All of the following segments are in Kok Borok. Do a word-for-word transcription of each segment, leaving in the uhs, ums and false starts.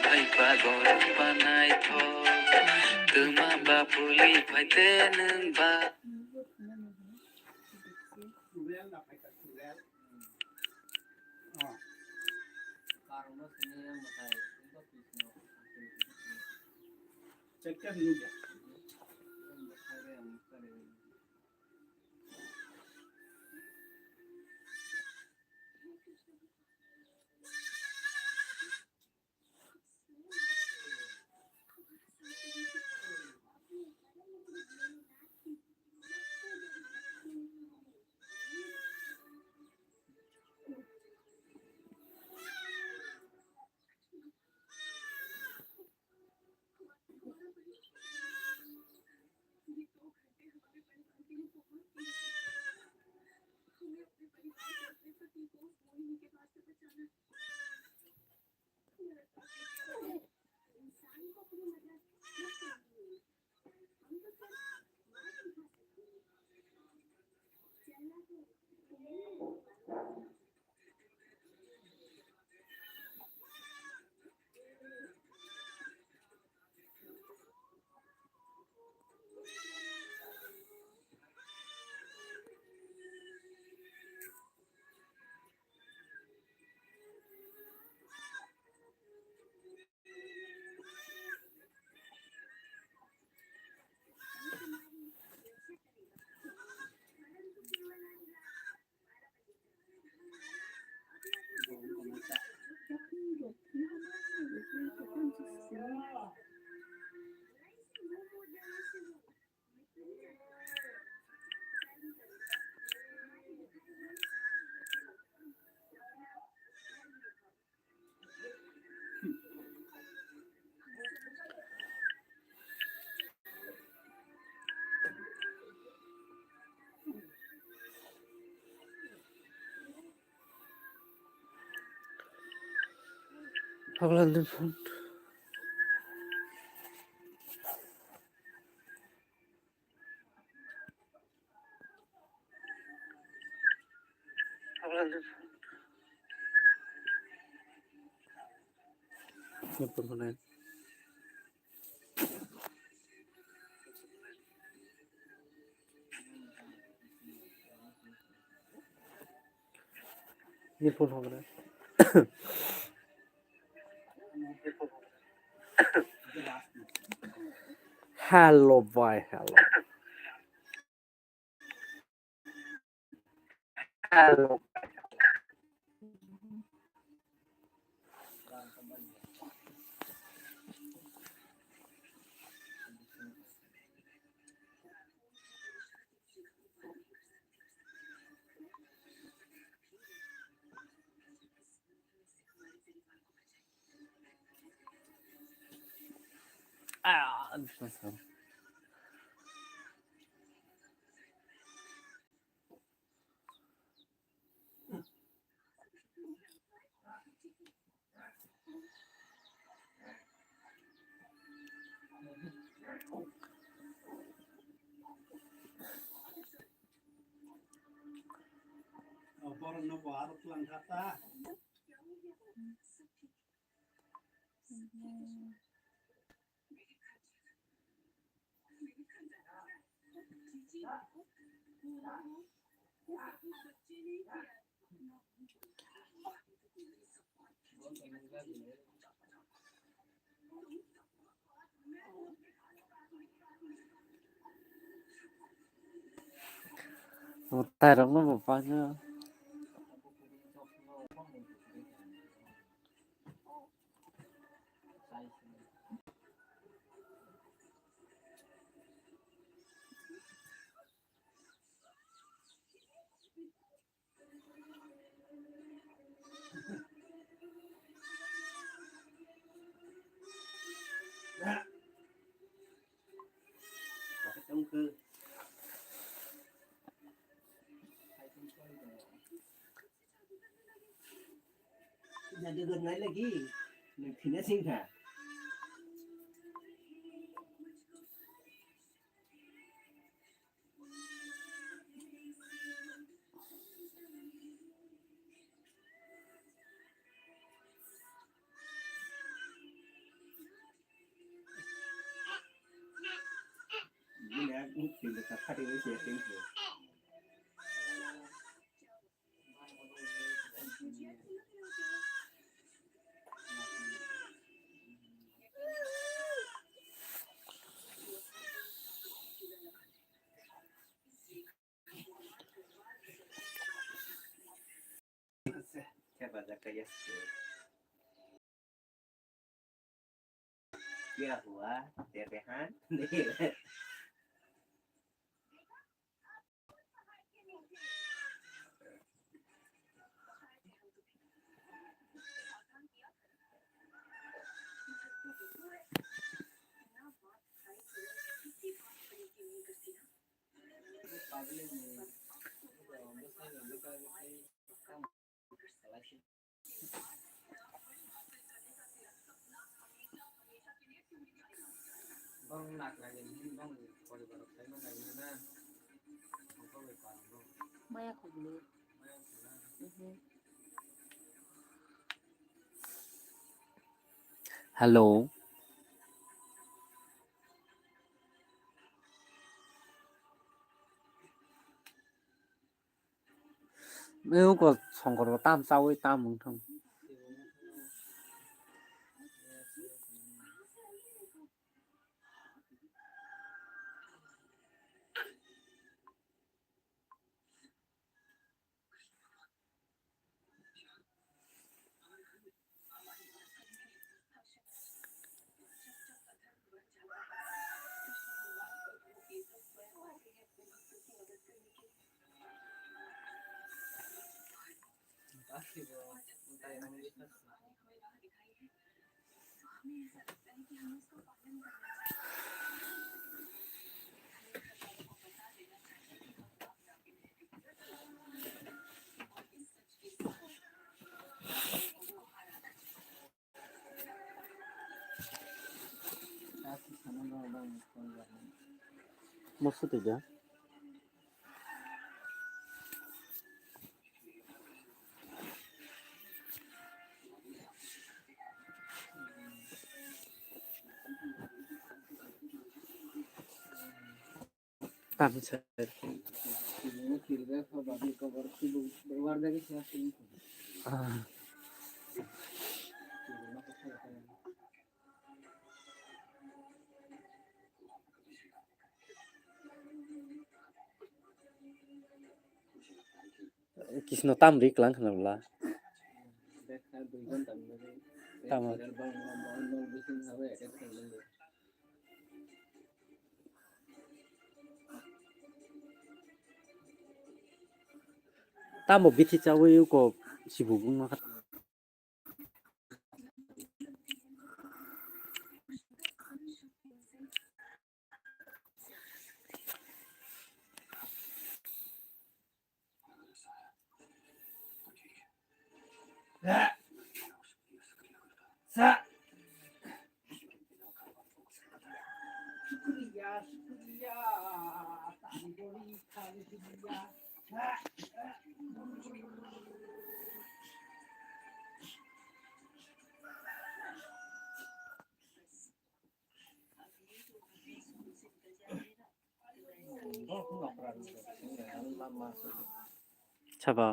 Phai ba gorok ba naithok, twma ba puli phaite nwng ba. Pagla ni phone. Hello, bhai, hello. Hello. Ah, this was so. Tairokno bo paino. Jadugar nai lagi, nang thina sing kha. क्या हुआ तेरे हाथ? Maya khoglo. Mhm. Hello. Nung ko songkor bo tam chawi tam wng thang. Musu tiga. Tamsa. Ah. Kisno tam ri klang khna bla. Tamo. Tamo bithi chawi ko sibuk wngma kha. Sabo.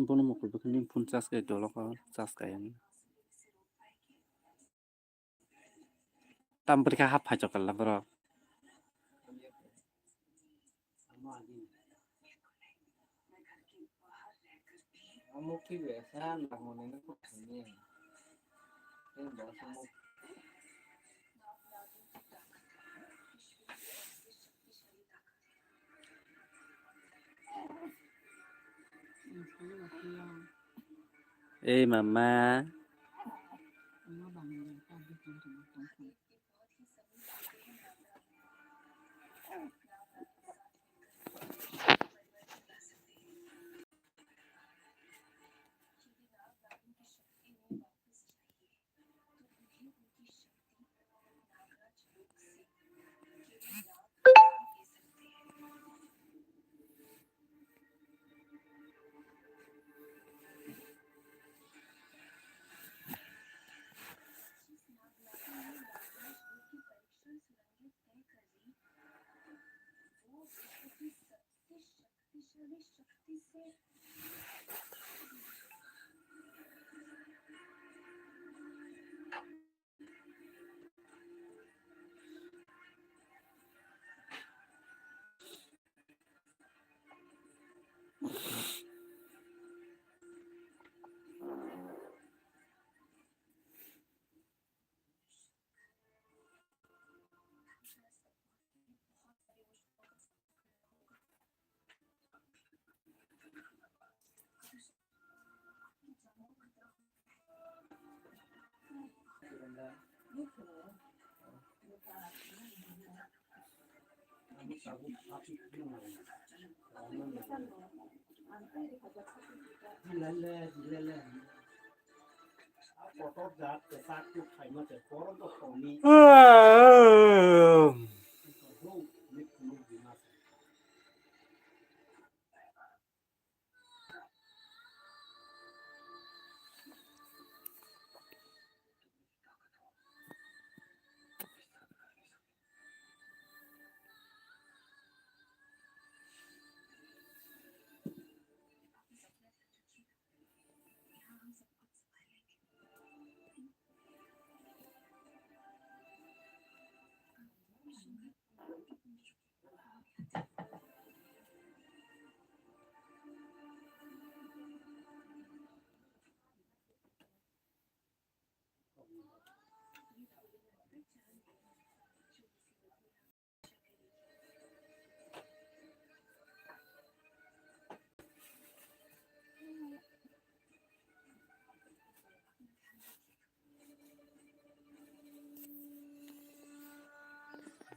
Bono mokol bwkhani phone charge kai dolo kha, charge kai ani. Tam bwrwi kha hap phai chokal la borok. Ei mama.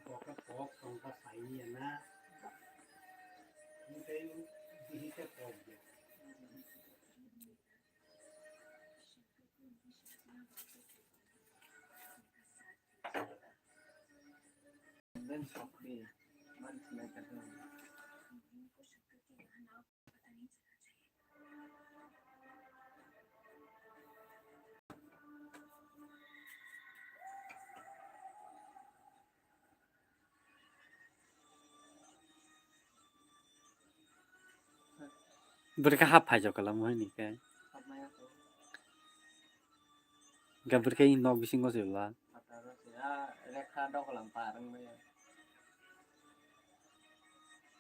Boka kok tongkha saiya na. Tei bihikhe kok de. Bwrwkhe hap phai jokala mo hini khe. Hingkhe bwrwkhe nok bisingo se wla.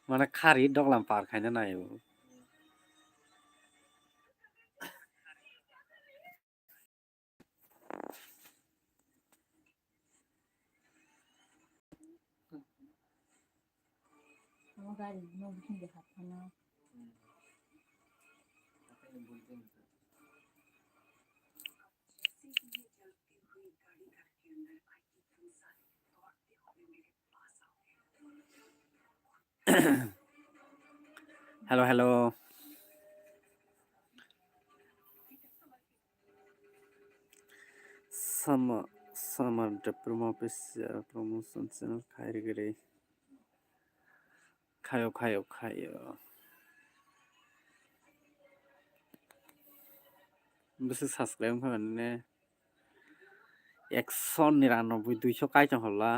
Mane khari doklam par khaina naio. Amo gari no bising de hapna. Hello, hello. Sama, Samar Diploma Official Promotion Channel khai rigiri. Khayo, khayo, khayo. Bwswk subscribe wngkha mane ekso niranoboi, duiso kai tong hwla.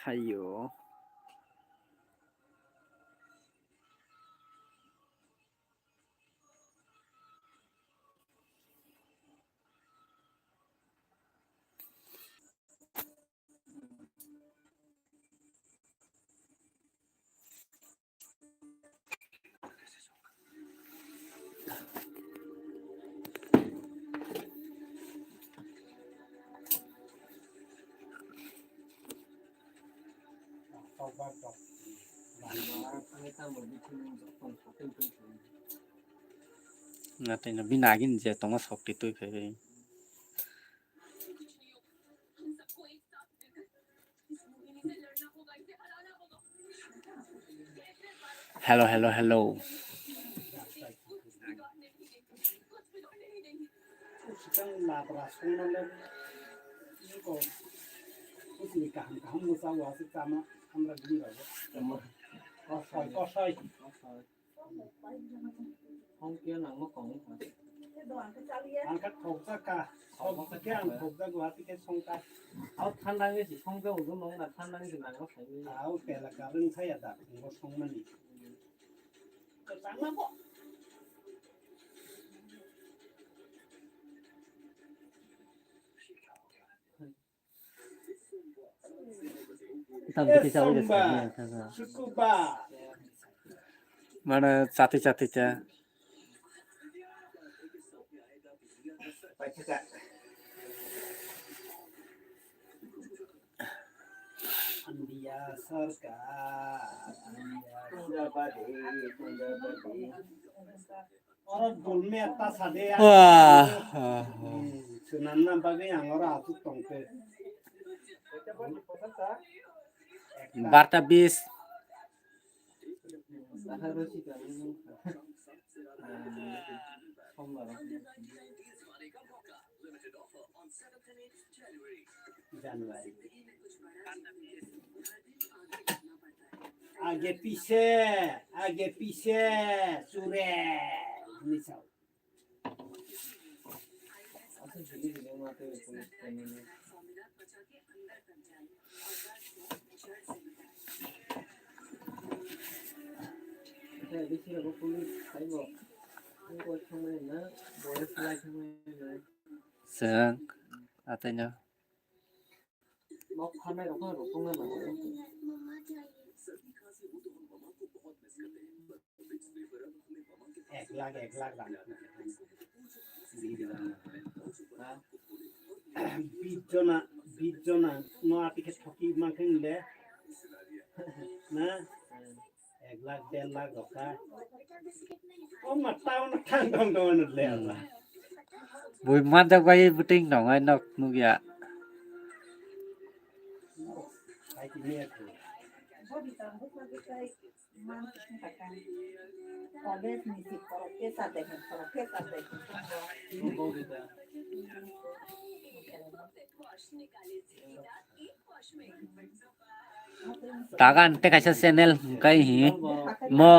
Khayo. Natai no bini agini je tongo sok twi twi phai phai. Hello, hello, hello. Ko, kusini kaham kaham mwsa o aswk chama hamra gwnwi rw. Kosoi, kosoi. Hong khe nangma kong kha. Ang kha khokjak kha. Khokjak khe ang khokjak o, ati khe song kha. Au thanda wngwi se song khe udo nong na thanda wngwi se nangma khaini. Au pela ka rwng thaya da, ngo songmani. Kwchangma bo. Tam Eh, tiki sa udah samba. Sini, ya, sa, sa. Sukuba. Mana cati-cati ca. India sarkar, India. Oro dulme ekta sade ya. Wah, wah, wah. Hmm, swnamna bagwi ang oro aswk tongkhe. Barta bis. January. Age pise, age pise, sure. Hinwi sao. Chwng ataino. Ek lakh, ek lakh rang. Bis jona, bis jona no ati khe thoki mankhe le. Na? Ek lakh, der lakh rok kha. O ma town thang dong dong le ba. Bui manjak bai buting dong ai nok nugya. Hai ki me tu. College ni si professor de, professor de. Tagan te kaisa channel hwnkhe hi mo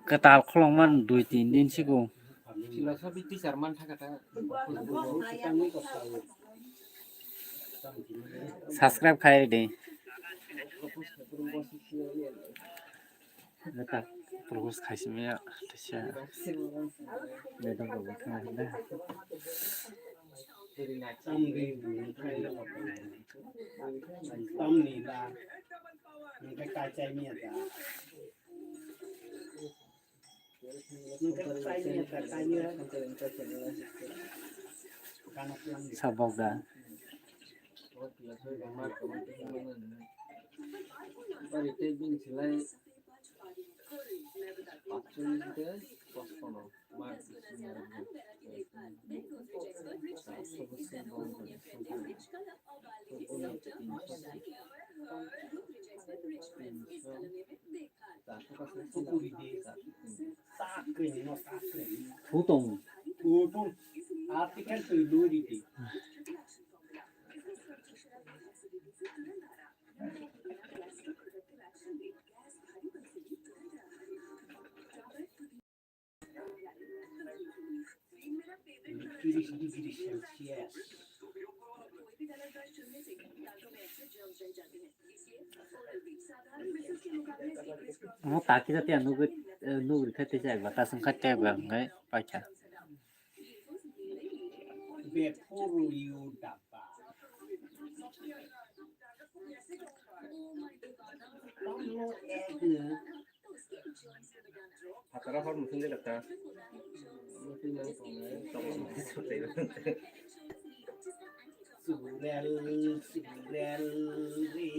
kwtal kholongman dui tin din sigo. Philosophy teacher man thaka ta. Subscribe khai di. Neta propose khaisimiya tesa. Neta propose khaisimiya. Tamni ba. Neta kaichai miya ta. Sabok da. Phu tong. Phu tong. Article twi lui di di. Tiris degree Celsius. Mo taki jati anu nugri khaite jai batas wngkha tei ba hwnkhai paikha. Before you daba. Tamo ek. Hatara hor muthung de kata. Surel, surel re.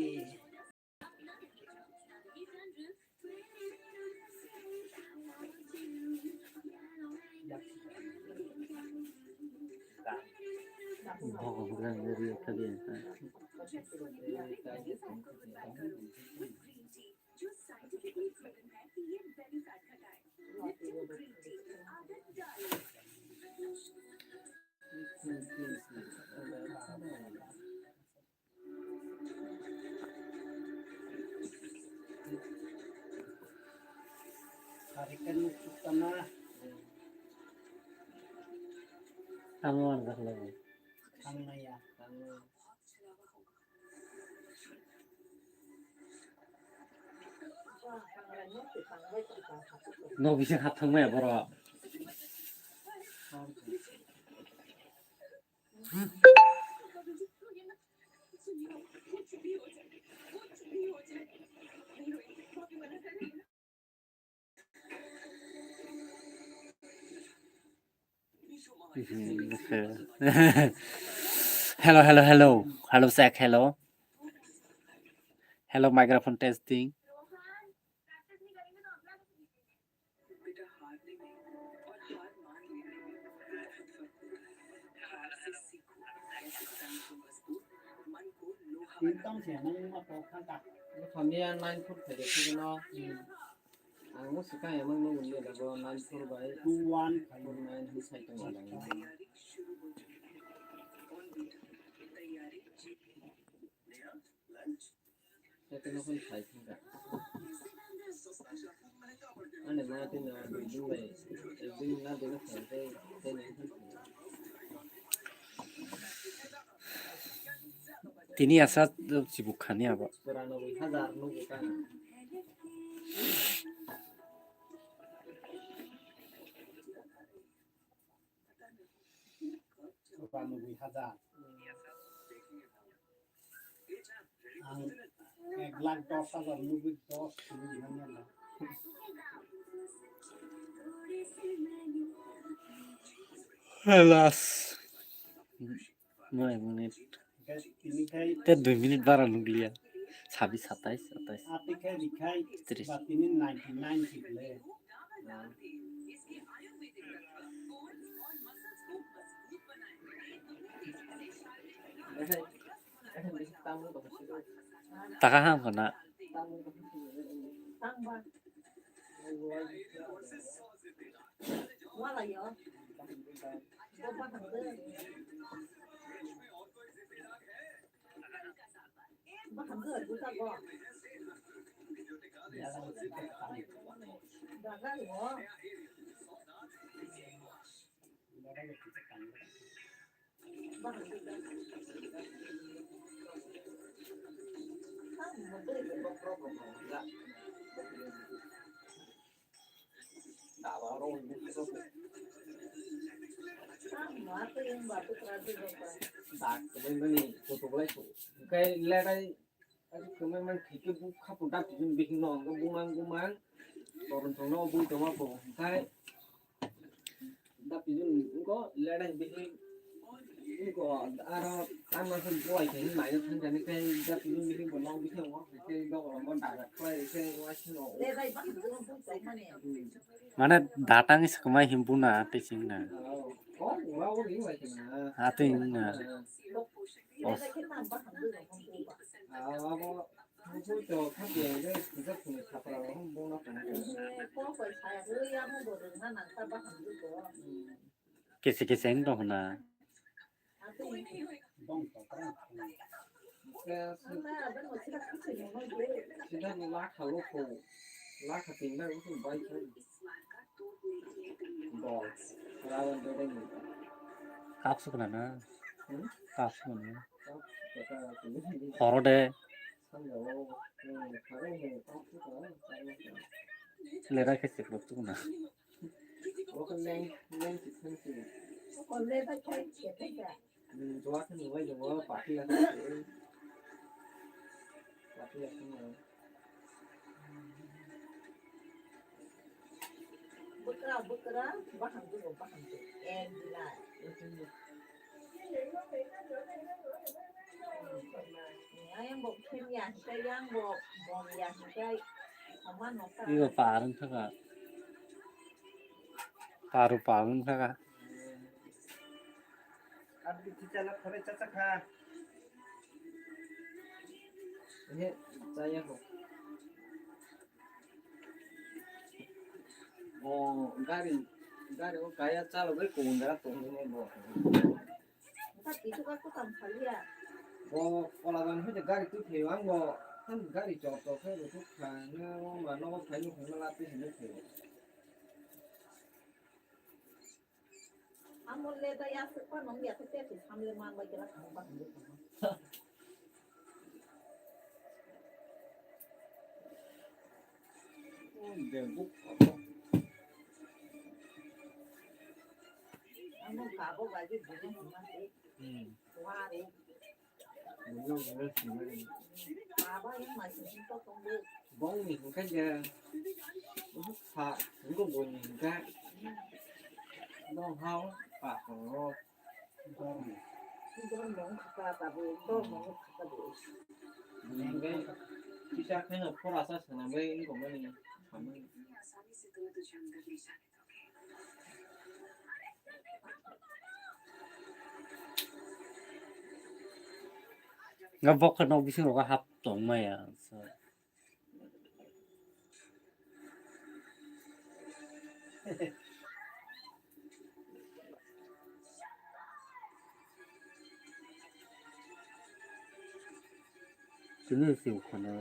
Tarikan mukutana. Tamo ang bakla. Ang naya. No bisa hap thang maya boro. Hello, hello, hello. Hello, Zach, hello. Hello, microphone testing. Tini tong se nang ma tok thang ka. Thani ya nine foot khe de thik no. Ang mo swkang ya mang no wngya da bo nine four by two one four nine hi sai tong wala. Tei tei no phone khai thang kha. Ani ma tei no dui din bai, ek din na dui no khai tei, tei no phone khai. Tini asa chibuk khani abo. Chwranuwi hajar nugo ka. Chwranuwi hajar. Ang ek lakh dos hajar nugwi dos simi manya na. Halas. Nine minute. Tini khai. Te dui minute bara nukliya. Sabis, satais, satais. Ati khai rikhai. Tris. Ba tini ninety nine sik le. Taka ham kana. Dak kwbangmani kutuklai su. Hwnkhe lerai kwbangmani thwikhe bukha punda twijwn bihikno hwnkhe bumang bumang torong tongno bui tongma bo hwnkhe. Dapijun wngkha, lerai bihik wngkha, aro tamo khe buai khe naina thangkha, hwnkhe dapijun bihik bo nok bisi wngo, hwnkhe dogo wngo daga khlai, hwnkhe waisino. Mane datang swkmai himbu na tei chwng na. Oh, oh, ura uri waisino. Atwi wngna. Os. Ah, abo. Kese kese ang dong na. Kapsuk na na. Kapsuk na. Horo de. Lera khe chiklo tuk na. Bwkra, bwkra, baham dwgo, baham dwgo. Ek gilai. Ayang bo khim ya, hikai yang bo bom ya, hikai. Ama nokta. Ibo par wngkha ka. Paru par wngkha ka. Abdi kichana khore chacha kha. Ehe, chaya ho. Bo gari, gari o kaya chalogwi kubun jaga tongmani bo. Bo Kolaban hoide gari twi phaio, ang bo gari chor chor khe bo thuk kha, hwnwi bo ma nogo phaino hwnwi lati hwnwi phaio. Amo le da ya se pa nong ya te te se sam le man bai kela kang ba hande kang. Amo ka bo bai ke bune hima se. Hmm. Wa re. Bongni hwnkhe je, sa, wngkuk boni hwnkhe, nohao, pa, tongo, dormo. Hwnkhe, kisa kheno phorasa swnamwi wngkukmani samani. Nga bokha nok bising rogo hap tong maya. Sini sing khana.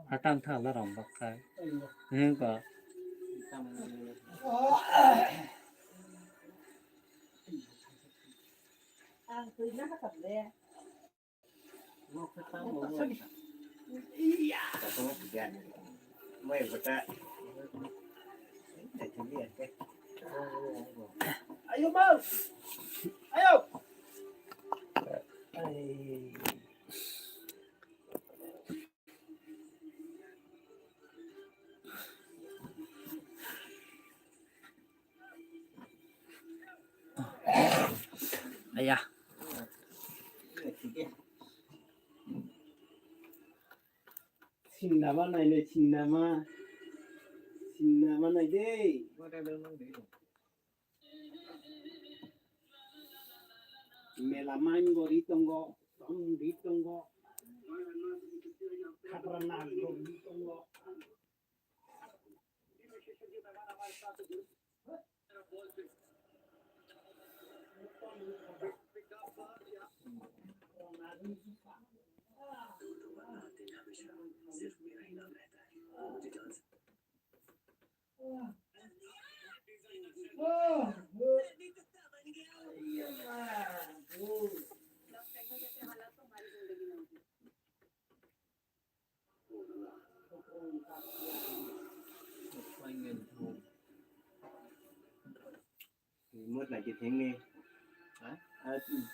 Hatang thala rong bakha. Hingka. Ang tuina hakam le. Ayo, mau. Ayo. Aya. Sinna ma nai le, sinna ma. Sinna ma nai de. Mela main bo ri tongo, tong ri tongo. Khatranak bo ri tongo. Mut lagi thengni. Ha? Ah, hmm.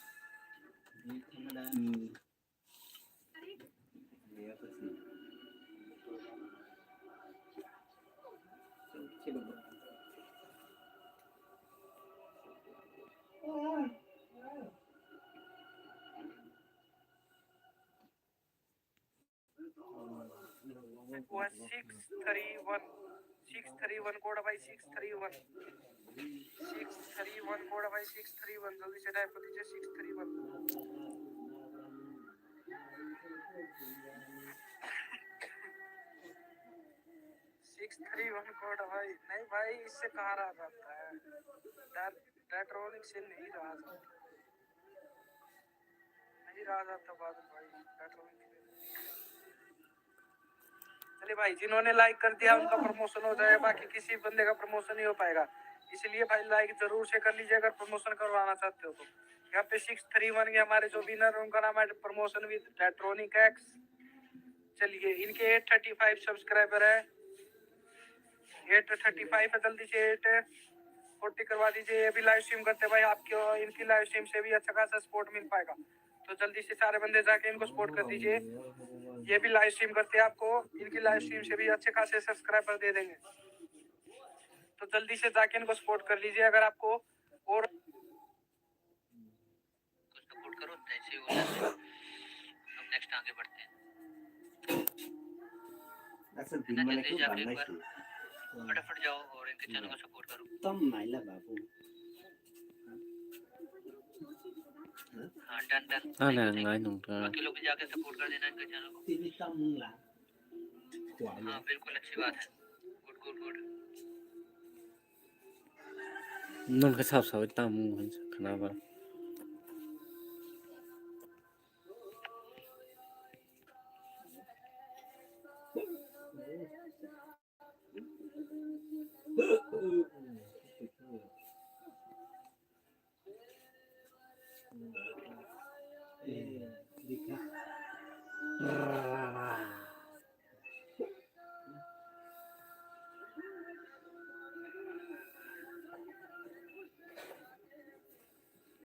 Ini thengna. Hmm. Iya, pasti. Coba, coba. Six three one, six three one code भाई, six three one, six three one code भाई, six three one, जल्दी से dial कर दीजिए, six three one। Six three one code भाई, नहीं भाई, इससे कहाँ रहा जाता है? Diatronic से नहीं रहा जाता। नहीं रहा जाता बादल भाई, diatronic से। चलिए भाई, जिन्होंने like कर दिया उनका promotion हो जाए, बाकी किसी बंदे का promotion नहीं हो पाएगा। इसलिए भाई, like जरूर से कर लीजिए अगर promotion करवाना चाहते हो तो। यहाँ पे six three one के हमारे जो winner हैं, उनका नाम है promotion with diatronic X। चलिए, इनके eight thirty five subscriber है, eight thirty five है, जल्दी से eight forty करवा दीजिए। ये भी live stream करते हैं भाई, आपके, इनकी live stream से भी अच्छा खासा support मिल पाएगा। तो जल्दी से सारे बंदे जाके इनको support कर दीजिए। ये भी live stream करते हैं, आपको इनकी live stream से भी अच्छे खासे subscriber दे देंगे। तो जल्दी से जाके इनको support कर लीजिए अगर आपको और कुछ support करो, जैसे ही हो जाते हैं, हम next आगे बढ़ते हैं। Acha, जितना दिन जल्दी से आप एक बार फटाफट जाओ और इनके channel को support करो। Tam naila babu. हाँ, done, done। Ngai nung ta। बाकी लोग भी जाके support कर देना इनके channel को। Tini tam mung la. हाँ, बिल्कुल अच्छी बात है। Good, good, good। Nung khe sab sawi tamo hinwi khnaba.